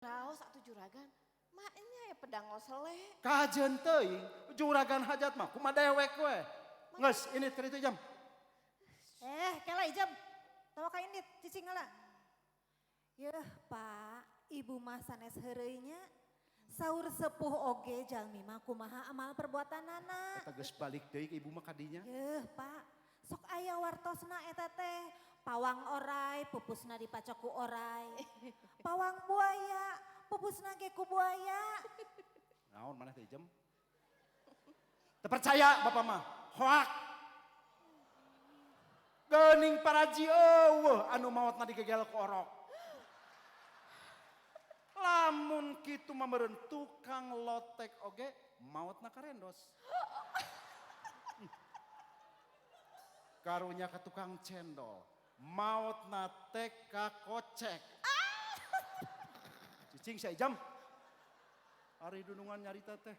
Raos atuh juragan. Maknya ya pedang ngosele. Kajen teuing juragan hajat mah kumaha dewek we. Geus ini keur itu jam. Kela Ijem. Tawa ka indit cicing heula. Yeuh, Pak, ibu mah sanes heureuy nya. Saur sepuh oge jalmi mah kumaha amal perbuatanana. Eta geus balik deui ke ibu mah kadinya. Yeuh, Pak, sok aya wartosna eta teh. Pawang orai, pupusna dipacok ku orai. Pawang buaya, pupusna ge ku buaya. Naon maneh teh Ijem? Teu percaya bapak mah. Hoak. Geuning paraji eueuh anu maotna digegel ku orok. Lamun kitu mah meureun tukang lotek oge maotna karendos. Karunya ka tukang cendol, maotna teh kakocek. Cicing sia Ijam. Ari dunungan nyarita teh.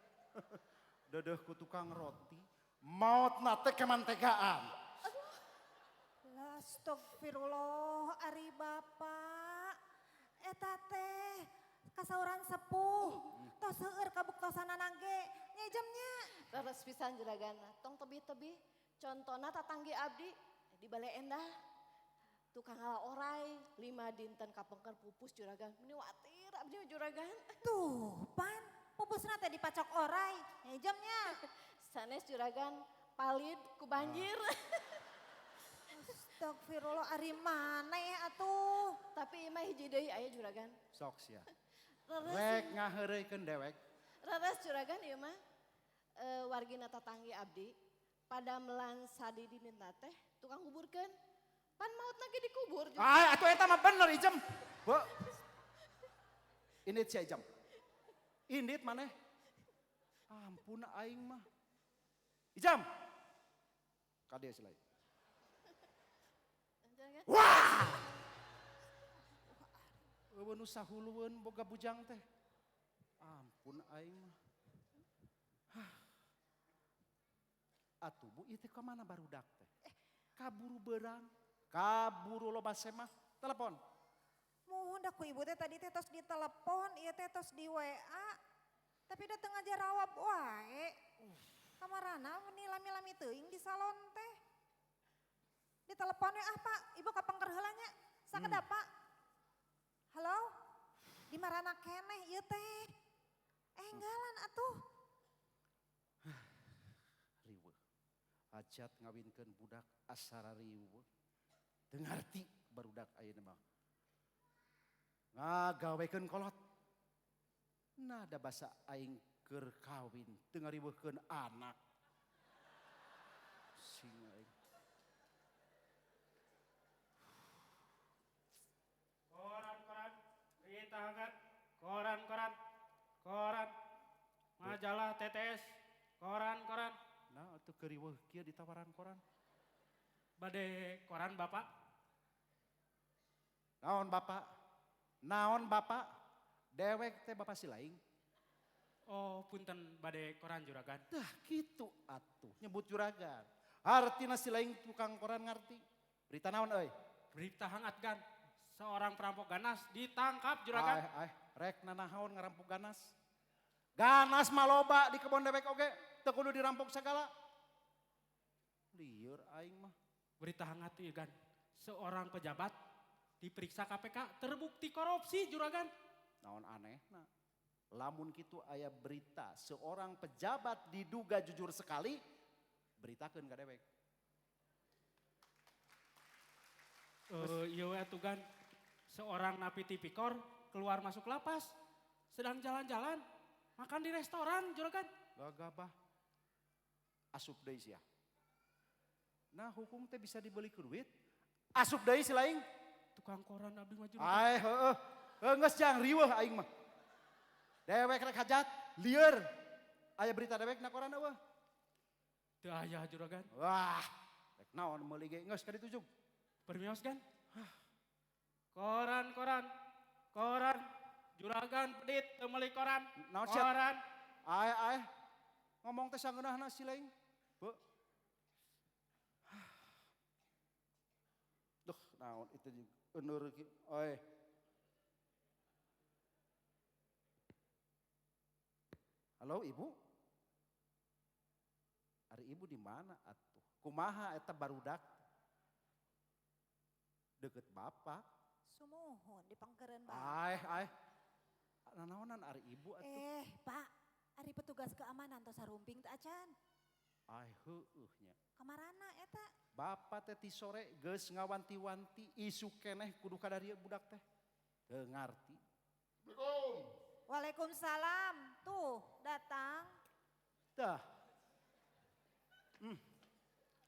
Dedeuh ku tukang roti, maotna teh kemantegaan. Astagfirullah, ari bapak. Eta teh kasauran sepuh, tos seueur kabuktosanana ge, nya Ijem nya. Leres pisan juragan, tong tebih-tebih. Contona tatanggi abdi di Bale Endah. Tukang ngala orai, 5 dinten kapengker pupus juragan. Meni watir abdi mah juragan. Tuh, pan, pupusna teh dipacok orai, nya Ijem nya. Sanes juragan palid ku banjir. Astagfirullah, ari maneh atuh. Tapi imah hiji deui aya juragan. Sok sia. Leres. Rek ngaheureuykeun dewek. Leres juragan ieu mah. Wargina tatanggi abdi padamelan sadidinten teh tukang nguburkeun. Pan mautna ge dikubur juga. Ah, atuh eta mah bener Ijem. Bu. Indit sia Ijem. Indit maneh. Ampun aing mah. Ijem. Ka dieu si lain. Wah! Eueuh nu sahulueun boga bujang teh. Ampun aing mah. Hah. Atuh bu ieu teh ka mana barudak teh? Kaburu beurang, kaburu loba semah, telepon. Muhun da ku ibu teh tadi teh tos ditelepon, ieu teh tos di WA. Tapi da teu ngajarawab wae. Kamarana meni lami-lami teuing di salon teh. Ditelepon we ah Pak, ibu kapengker heula nya. Sakedap Pak. Halo? Di marana keneh ieu teh? Enggalan atuh. Riweuh. Hajat ngawinkeun budak asara riweuh. Teu ngarti barudak ayeuna mah. Ngagawekeun kolot. Nada basa aing keur kawin teu ngariweuhkeun anak. Sing aing. Koran-koran, berita hangat, koran-koran, koran, majalah TTS, koran-koran. Nah, atuh keur riweuh kieu ditawaran koran. Bade koran Bapak? Naon Bapak? Naon Bapak? Dewek teh Bapak si laing. Oh, punten bade koran juragan. Dah kitu atuh nyebut juragan. Artina si laing tukang koran ngarti. Berita naon euy? Berita hangat gan. Seorang perampok ganas ditangkap juragan. Ai, ai, rek nanahaon ngarampok ganas. Ganas mah loba di kebon dewek oge, teu kudu dirampok sagala. Lieur aing mah. Berita hangat ieu gan. Seorang pejabat diperiksa KPK terbukti korupsi juragan. Naon anehna? Lamun kitu aya berita seorang pejabat diduga jujur sekali, beritakeun ka dewek. Ieu we atuh gan. Seorang napi tipikor keluar masuk lapas, sedang jalan-jalan, makan di restoran juragan. Gagabah. Asup deui sia. Nah hukum teh bisa dibeli ku duit. Asup deui si laing. Tukang koran abdi mah juragan. Ai heueuh. Heuh geus jang riweuh aing mah. Dewek rek hajat, lieur. Aya berita dewek na koran eueuh. Teu aya juragan. Wah, rek naon meuli ge geus ka ditu jug. Permios gan. Koran, koran, koran, juragan pedit teu meuli koran. Naon sia? Koran. Ai ai. Ngomong teh sangeunahna si laing. Bu. Duh, naon itu jeung euneur ki. Oi. Halo ibu? Ari ibu di mana atuh? Kumaha eta barudak? Deket bapak. Sumuhun di pangkeureun bapak. Aeh, aeh. Nanaonan ari ibu atuh? Pak, ari petugas keamanan tos sarumping teu acan? Aeh heueuh nya. Kamarana eta? Bapak teh ti sore geus ngawanti-wanti isuk keneh kudu ka darieu budak teh. Teu ngarti. Assalamualaikum. Waalaikumsalam. Tuh, datang. Tah.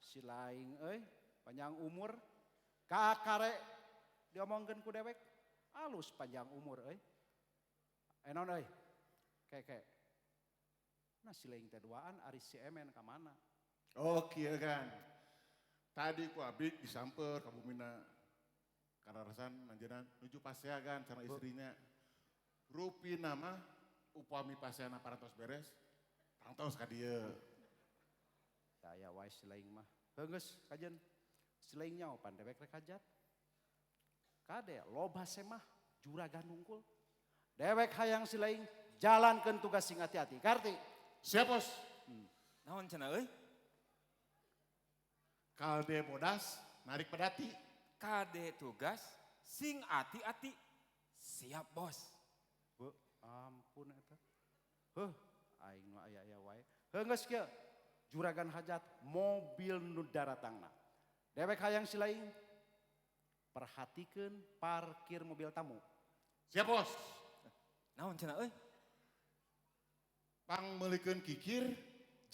Si laing euy, panjang umur. Kakare diomongkeun ku dewek, alus panjang umur euy. Naon euy? Keke. Nah si laing teh duaan ari si Emen ka mana? Oh kieu kan. Tadi ku abdi disamper ka bumina. Kararasan anjeunna nuju pasea kan sama istrinya. Rupina mah upami paseana parantos beres, tangtos ka dieu. Daya wae si laing mah. Heuh geus kajen. Si laing nyaho pan dewek rek hajat. Kade loba semah juragan hungkul. Dewek hayang si laing jalankeun tugas sing hati-hati. Karti. Siap bos. Naon cenah euy? Kalde bodas narik pedati. Kade tugas sing ati-ati. Siap bos. Be, ampun eta. Heuh, aing mah aya-aya wae. Heuh geus kieu. Juragan hajat mobil nu daratangna. Dewek hayang si laing perhatikeun parkir mobil tamu. Siap bos. Naon cenah euy? Pangmeulikeun kikir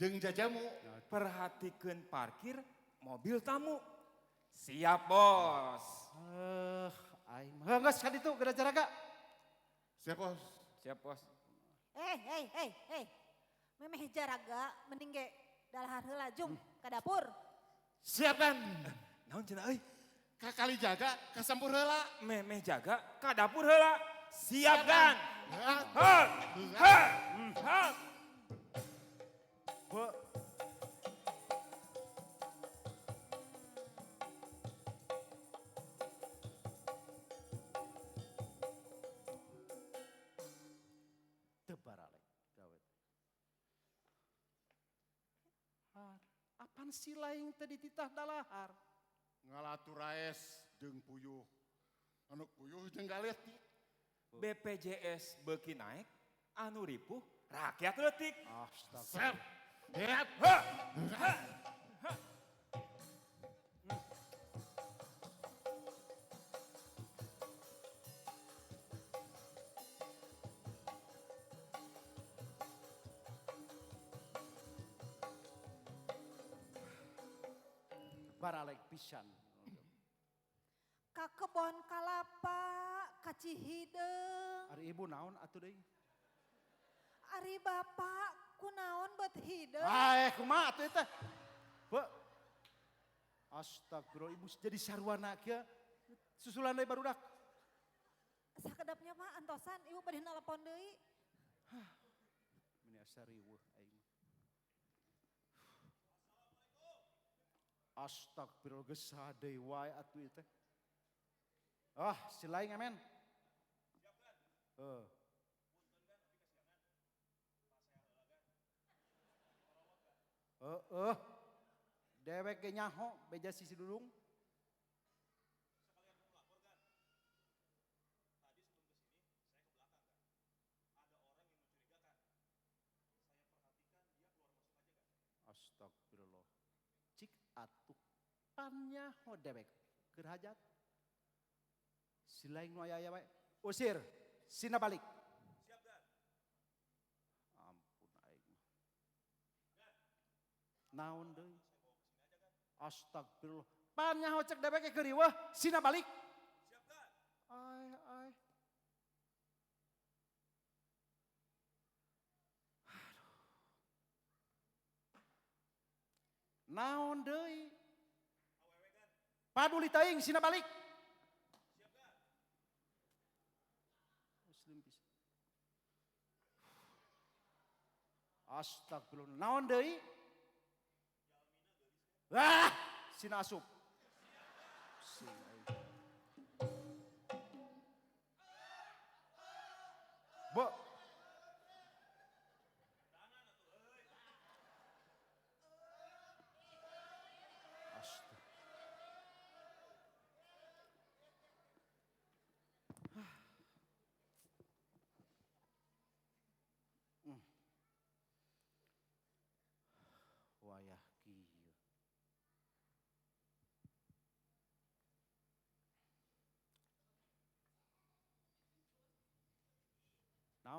jeung jajamu. Perhatikeun parkir mobil tamu. Siap bos. Aing mah. Heuh geus ka ditu geura jaraga. Siap bos. Siap bos. Hei. Memeh jaraga mending ge dalahar heula jung ka dapur. Siap kan? Naon cenah euy? Ka kali jaga ka sampur heula. Memeh jaga ka dapur heula. Siap kan? Ha, Ha! Ha! Ha! Be. Teu baralek gawe. Har, apan si laing teh dititah dalahar? Ngalatur raes jeung puyuh. Anu puyuh jeung galetik. BPJS beuki naik, anu ripuh rakyat leutik. Astaga. Siap. Siap. Ha! Ha! Ha! Baralek pisan. Ka kebon kalapa, ka Cihideung. Ari ibu naon atuh deui? Ari bapak kunaon bet hideung? Aeh, kumaha atuh eta? Be. Astagfirullah, ibu jadi sarwana kieu. Susulan deui barudak. Sakedapnya mah antosan ibu bade nelepon deui. Hah. Meni asa riweuh aing mah. Astagfirullah geus sade wae atuh ieu teh. Ah, si laing amen. Heuh. Heeh. Dewek ge nyaho beja sisi dudung. Astagfirullah. Cik atuh panyaho dewek keur hajat. Si laing nu aya-aya wae. Usir, sina balik. Siap, Dan. Ampun aing mah. Naon deui? Astagfirullah. Panyaho cek dewek ge keur riweuh, sina balik. Siap, Dan. Ai ai. Aduh. Naon deui? Paduli teuing sina balik. Muslim pisan. Astagfirullah. Naon deui? Wah, sina asup. Sing aing. Bo.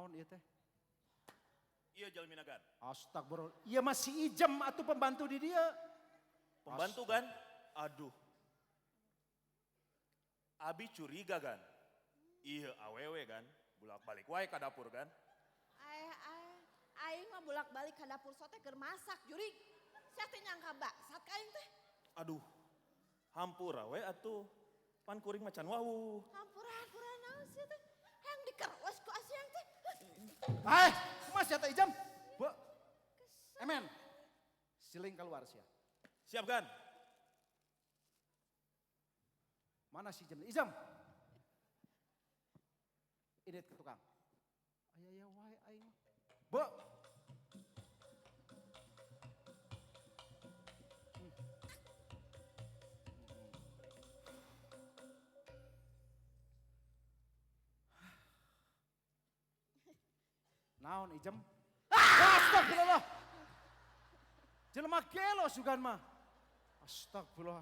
Naon ieu teh? Iya jalmina Gan. Astagfirullah. Ieu mah si Ijem atuh pembantu di dia. Pembantu Gan? Aduh. Abi curiga Gan. Iya awewe Gan. Bulak-balik wae ka dapur Gan. Aing mah bulak-balik ka dapur sote keur masak jurig. Sia teh nyangka baksat ka aing teh. Aduh. Hampura we atuh. Pan kuring macan wawuh. Hampura naon sia teh. Hayang dikerwes ku asiang teh. Eh, kumaha sia teh Ijem? Bu. Emen. Siling keluar sia. Siap Gan. Mana si Ijem? Ijem. Ini ke tukang. Aya wae aing mah. Bu. Naon Ijem? Astagfirullah. Jelema gelo sugan mah. Astagfirullah.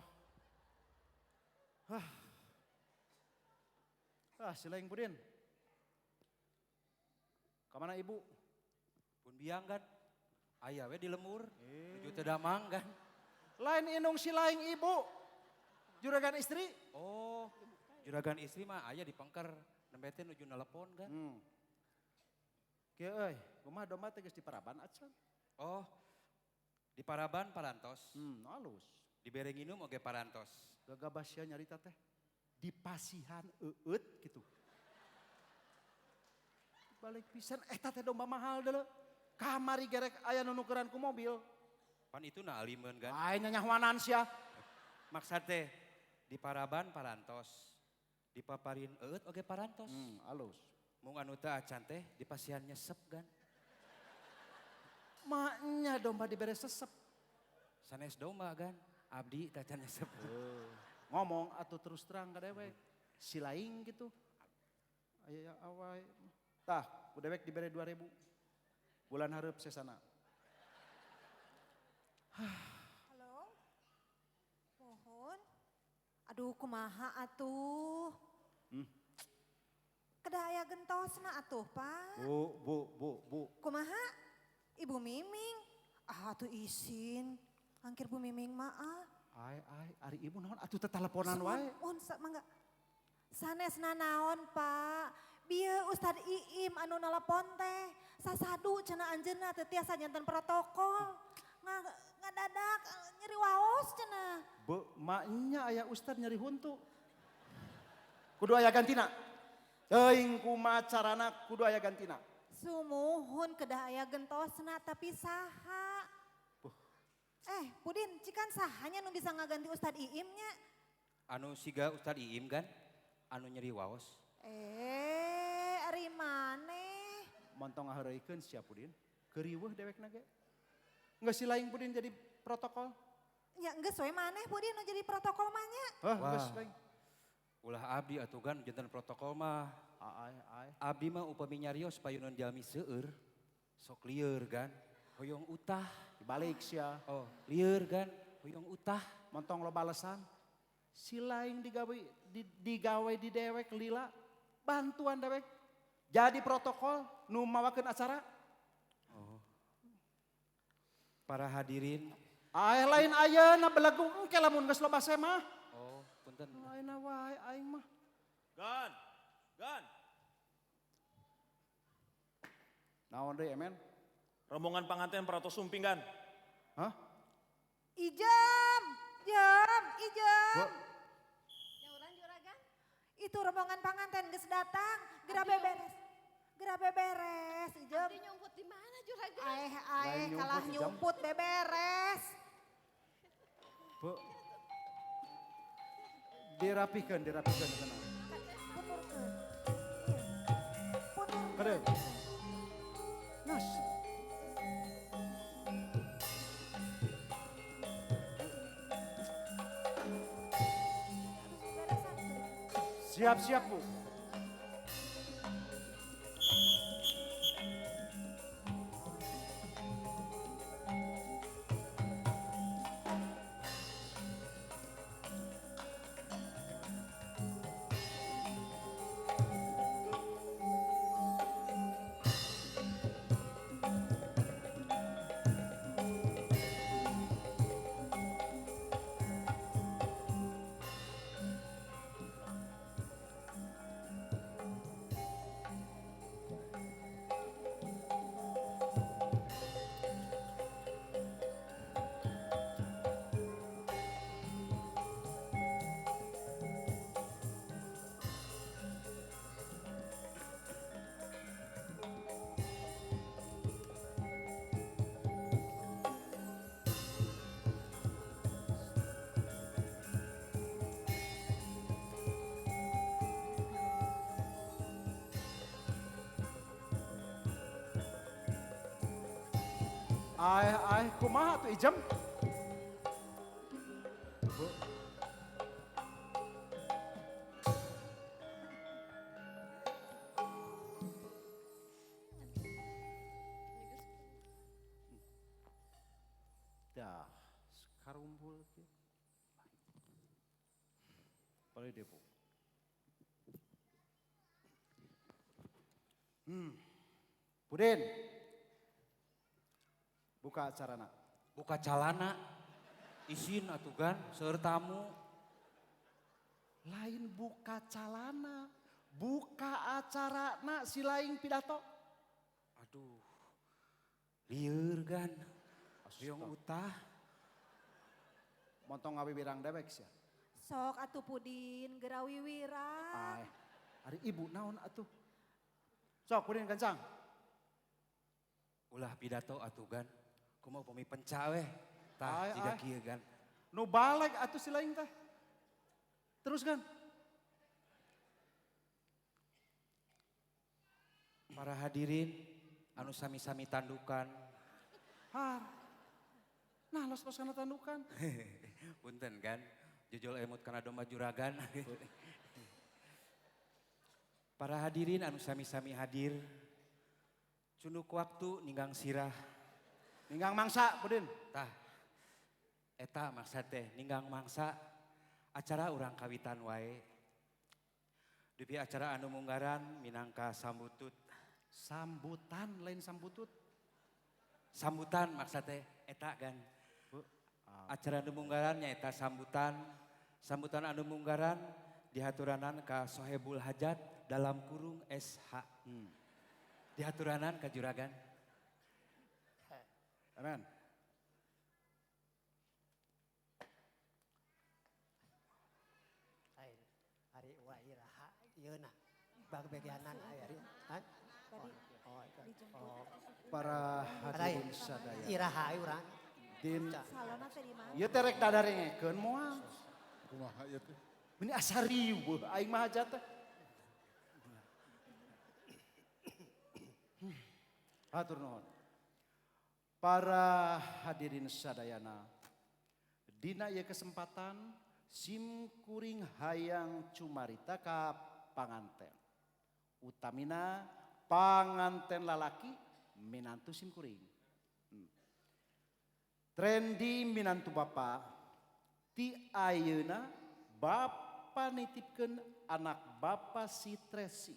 Ah, silaing Budin. Kamana ibu? Pun biang kan. Aya we di lemur. Nuju teu damang kan. Lain indung silaing ibu. Juragan istri? Oh, juragan istri mah aya di pengker. Nembe teh nuju nelepon kan. Kieu euy, kumaha domba teh geus diparaban acan? Oh, di paraban parantos. Halus. Dibere nginum oge parantos. Gagabah sia nyarita teh. Dipasihan eueut gitu. Balik pisan eta teh domba mahal deuleu. Kamari gerek aya nu nukeran ku mobil. Pan itu na alimeun kan. Aing nyanyahuanan sia. Maksad teh di paraban parantos. Dipaparin eueut oge parantos. Halus. Mung anu teu acan teh dipasihan nyesep kan. Maknya domba dibere sesep. Sanes domba kan, abdi teh acan nyesep. Ngomong atuh terus terang ka dewek. Si laing gitu. Aya awai. Tah, ku dewek dibere 2000. Bulan hareup sesana. Halo. Mohon. Aduh kumaha atuh. Kedah aya gentosna atuh, Pak. Bu, bu, bu, bu. Kumaha? Ibu Miming. Ah atuh isin. Angkir Bu Miming mah ah. Ai, ai, ari ibu naon atuh teteleponan wae. Mohon, mangga. Sanes nanaon, Pak. Bieu Ustad Iim anu nelepon teh. Sasadu cenah anjeunna teu tiasa nyanten protokol. Ngadadak nyeri waos cenah. Bu, maknya aya ustad nyeri huntu. Kudu aya gantina. Teuing kumaha carana kudu aya gantina. Sumuhun kedah aya gentosna tapi saha? Pudin, cikan sahanya nu bisa ngaganti Ustad Iim nya? Anu siga Ustad Iim kan? Anu nyeri waos. Ari maneh? Montong ngaheureuykeun sia Pudin. Keuriweuh dewekna ge. Geus si laing Pudin jadi protokol. Ya geus we maneh Pudin nu jadi protokol mah nya. Hah, geus laing. Ulah abdi atuh kan janten protokol mah. Ai, ai. Abdi mah upami nyarios payunan jalmi seueur. Sok lieur kan. Hoyong utah. Dibalik sia. Oh, lieur kan. Hoyong utah. Montong lo balesan. Si laing digawe di dewek lila. Bantuan dewek. Jadi protokol nu mawakeun acara. Oh. Para hadirin. Ai lain ayeuna belagu engke lamun geus loba semah. Oh, punten. Lain wae aing mah. Gan. Gan. Naon deui Emen? Rombongan panganten paratos sumping kan? Hah? Ijem, jem, ijem. Nyauran juragan? Itu rombongan panganten geus datang, geura beberes. Geura beberes, ijem. Abdi nyumput di mana juragan? Aeh, aeh, kalah nyumput beberes. Bu. Dirapikeun, dirapikeun sana. Puturkeun. Puturkeun. Kade. Nas. Siap-siap, Bu. Ai ai kumaha tuh Ijem? Bu. Dah, karumpul kieu. Boleh deh, Bu. Pudin. Buka acarana. Buka calana. Isin atuh gan, seueur tamu. Lain buka calana, buka acarana si lain pidato. Aduh. Lieur gan. Riung utah. Montong ngawirang dewek sia. Sok atuh Pudin, geura wiwirang. Ai, ari ibu naon atuh? Sok Pudin kencang. Ulah pidato atuh gan. Kumaha upami penca weh. Tah Ai, jiga ai. kieu gan. Nu balik atuh si lain teh. Terus kan? Para hadirin anu sami-sami tandukan. Har. Nah, los-los kana tandukan. Punten kan, jojol emut kana domba juragan. Para hadirin anu sami-sami hadir, cunduk waktu ninggang sirah. Ninggang mangsa, Pudin. Tah, eta maksad teh ninggang mangsa acara urang kawitan wae. Dupi acara anu munggaran minangka sambutut. Sambutan lain sambutut. Sambutan maksad teh eta gan. Acara anu munggaran nyaeta sambutan. Sambutan anu munggaran dihaturanan ka Sohebul Hajat dalam kurung SH. Dihaturanan ka juragan. Amen. Ai, ari wa iraha ieu na. Bagbegianan ai ari. Han? Oh, oh. Para hadirin sadaya. Iraha ai urang. Din Salona teh di mana? ieu teh rek dadarengekeun moal. Kumaha ieu teh? Ini asa riweuh aing mah hajat teh. Hatur nuhun. Para hadirin sadayana, dina ieu kesempatan sim kuring hayang cumarita ka panganten. Utamina panganten lalaki minantu sim kuring. Trendi minantu bapa ti ayeuna bapa nitipkeun anak bapa si Tresi.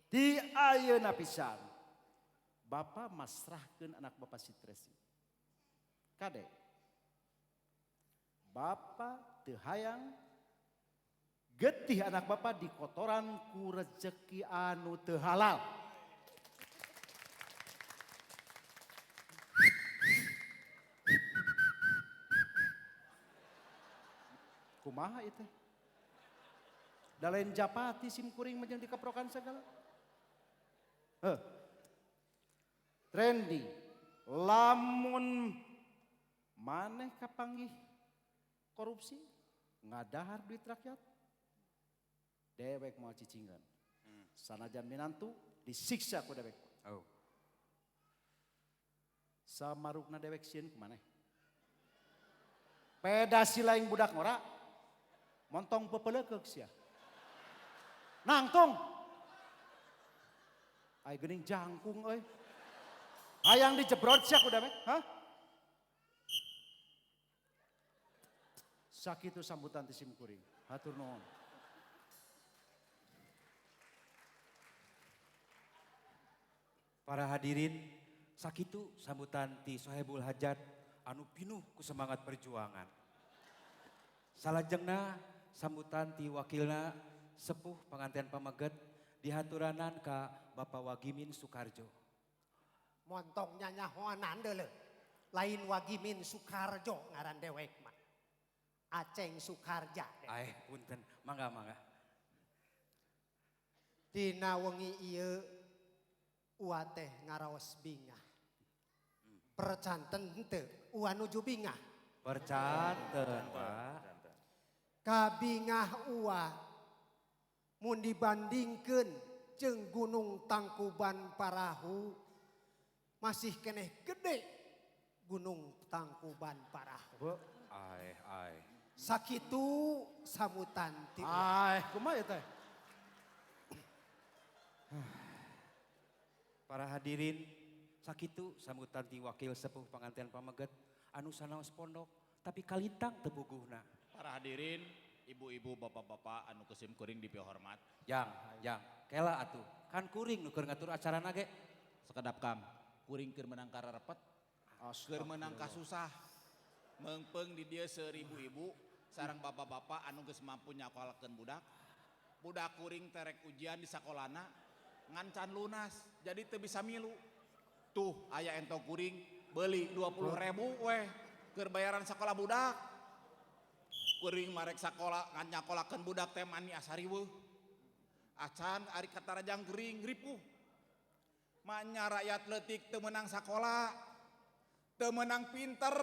Ti ayeuna pisan. Bapa masrahkeun anak bapa si Tresi. Kade. Bapa teu hayang getih anak bapa dikotoran ku rezeki anu teu halal. Kumaha ieu teh? Da lain japati sim kuring mah jeung dikeprokan segala. Heh. Trendi, lamun maneh kapanggih korupsi, ngadahar duit rakyat, dewek moal cicingan. Sanajan minantu disiksa ku dewek. Oh. Samarukna dewek sieun ku maneh. Peda si lain budak ngora, montong pepelekeuk sia. Nangtung. Ai geuning jangkung euy. Hayang dijebrot sia ku dewek, hah? Sakitu sambutan ti sim kuring. Hatur nuhun. Para hadirin, sakitu sambutan ti Sohebul Hajat anu pinuh ku semangat perjuangan. Salajengna sambutan ti wakilna sepuh panganten pameget dihaturanan ka Bapak Wagimin Soekarjo. Montong nyanyahoanan deuleu. Lain Wagimin Soekarjo ngaran dewek mah. Aceng Sukarja. Aeh, punten, mangga mangga. Dina wengi ieu ua teh ngaraos bingah. Percanten henteu ua nuju bingah. Percanten, Pak. Kabingah ua mun dibandingkeun jeung Gunung Tangkuban Parahu masih keneh gede Gunung Tangkuban Parahu. Bu, Ai ai. Sakitu sambutan ti. Ai, kumaha ya teh? Para hadirin, sakitu sambutan ti wakil sepuh panganten pameget anu sanaos pondok tapi kalintang teu puguhna. Para hadirin, ibu-ibu, bapak-bapak anu ku sim kuring dipihormat. Jang, jang, kela atuh. Kan kuring nu keur ngatur acarana ge. Sekedap kam, kuring keur menang kararepet, keur menang kasusah. Meungpeung di dieu seueur ibu-ibu sareng bapak-bapak anu geus mampu nyakolakeun budak. Budak kuring terek ujian di sakolana ngan can lunas, jadi teu bisa milu. Tuh aya ento kuring beli 20.000 weh keur bayaran sakola budak. Kuring marek sakola ngan nyakolakeun budak teh mani asa riweuh. Acan ari katarajang gering ripuh. Manya rakyat leutik teu meunang sakola, teu meunang pinter.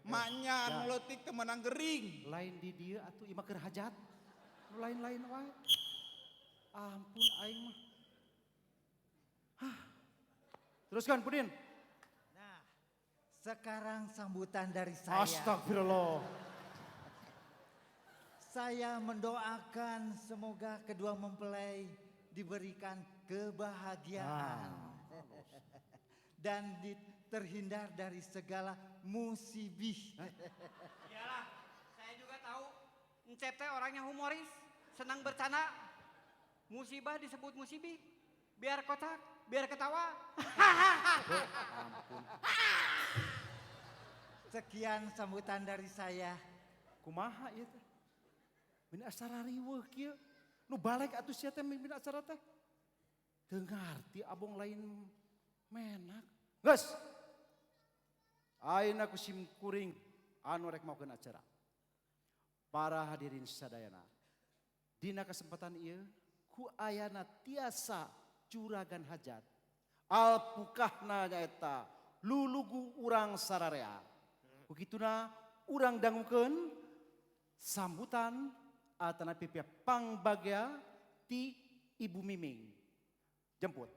Maknya anu leutik teu meunang gering. Lain di dieu atuh imah keur hajat. Nu lain-lain wae. Ampun aing mah. Hah. Teruskan Pudin. Nah, sekarang sambutan dari saya. Astagfirullah. Saya mendoakan semoga kedua mempelai diberikan kebahagiaan. Dan terhindar dari segala musibah. Iyalah, saya juga tahu Encep teh orangnya humoris, senang bercanda. Musibah disebut musibih, biar kotak, biar ketawa. Ampun. Sekian sambutan dari saya. Kumaha ieu teh? Min acara riweuh kieu. Nu balik atuh sia teh mimpin acara teh. Teu ngarti abong lain menak. Geus. Ayeuna ku sim kuring anu rek maokeun acara. Para hadirin sadayana. Dina kesempatan ieu ku ayana tiasa juragan hajat. Alpukahna nyaeta lulugu urang sararea. Kukituna urang dangukeun sambutan atanapi pihak pangbagya ti Ibu Miming. Jemput.